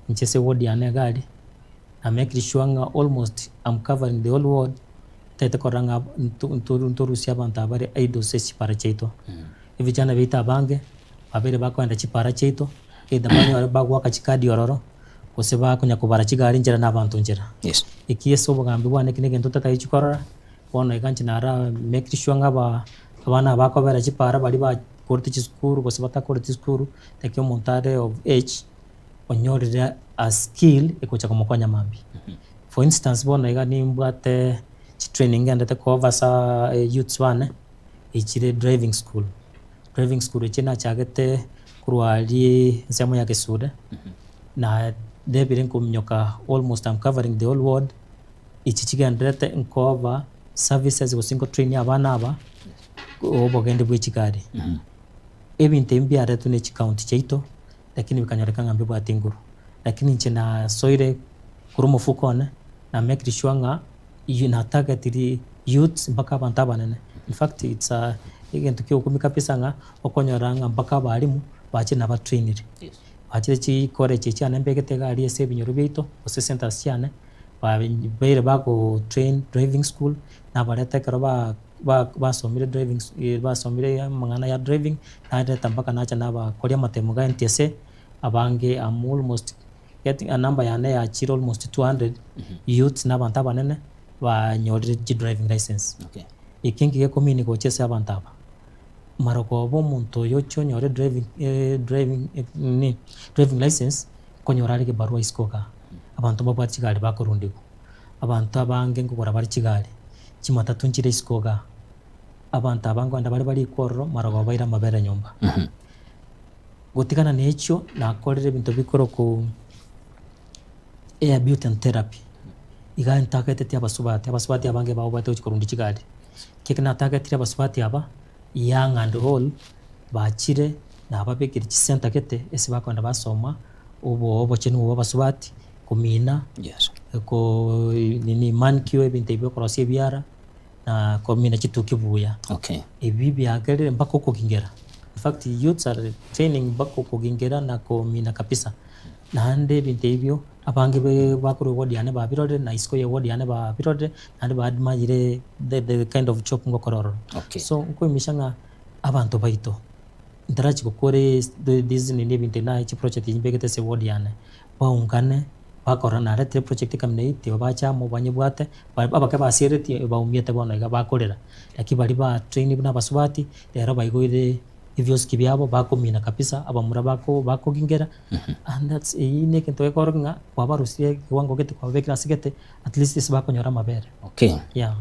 Inche ase eward yane iga aria, na make sure ng'a almost am covering the whole ward, ntagete korora ng'a nto ntorusie abanto aba bare idle ase chipara chiaito. Ebijana biaito abange, babeire bakoenda chipara chiaito, either banyore bagoaka chikadi ororo, gose bakonya kobara chigari nchera na abanto nchera. Yes. Eki ase obogambi bwane eki na egento ntataeti korora, bono iga inche nara make sure ng'a aba abana aba bakobera chipara baria bakorete chisukuru gose batakoreti chisukuru, naki omonto are of age, onyorire a skill egocha komokonya mambia. For instance bono iga nimbwate chitraining ngendete koba asa youths bane, echire driving school. Driving school echi nachagete korwa aria ensemo ya Gesure, na ndebire nkominyoka almost am covering the whole ward, echi chigendererete nkoba services gose ngotrainia abana aba, obogende bwe chigari. Ebinto ebi mbiaretwe ne chicounty chiaito, lakini bikanyoreka ng'a mbibwati nguru. Lakini inche nasoire korwa omofuko one, na make sure ng'a iywe na targetiri youths mpaka abanto abanene. In fact it's a egento kia ogokumia kabisa ng'a okonyora ng'a mpaka abalimu bachire nabatrainire. Bachire chicollege echi chiane mbegete iga aria ase ebinyoro biaito gose centers chiane, babeire bago train driving school, nabareta ekero ba ba basomire driving basomire amang'ana ya driving, nareta mpaka nacha nabakoria amatemo ga NTSA, abange am almost getting enumber yane yachire almost 200 youths na abanto abanene banyorire chidriving licence. Okay. Eki nki gekomean gocha ase abanto aba, marogoba omonto oyo oche onyore driving driving nini driving licence, nkonyora are egebarua isiko igaa. Abanto mbabwate chigari bakorundigwa, abanto abange nkogora bare chigari, chimatatu nchire isiko igaa, abanto aba nkogenda bare barikwe ororo, marogoba baire amabere nyomba. Gotigana na echio, nakorire ebinto bikorokwa air beauty and therapy, iga ntagete abasubati, abasubati abange babwate gochia korundia chigari, ekio natagetire abasubati aba, young and old, bachire nababekire chisenta gete ase bakogenda basoma, obo obochenu bwa abasubati, komina, Yes. ko nini manicure ebinto ebi bikorosia ebiara, na komina chituki buya. Okay. Ebi biagerire mpaka okogingera, in fact youths are training mpaka okogingera na komina kabisa. Naende ebinto ebio abange be bakorwa eward yane babirorire na isiko ya eward yane babirorire naende ba admire the the kind of job ngokora ororo. Okay. So nkoimisha ng'a abanto baito ntarachi gokora this nini ebinto ebi naye chiproject echi mbegete ase eward yane, baungane bakora naretire eproject ekamina eyio tibabache amo banyebwate, abake basieretie baumiete bono iga bakorera, lakini baria ba trained buna abasubati rero baigoire ebioski biabo bakomina kabisa abamura bako bakogingera and that's eyio na egento gekorokia ng'a kwabarusirie ekewango gete kwababekire ase gete at least ase bakonyora amabere. Okay. Yeah.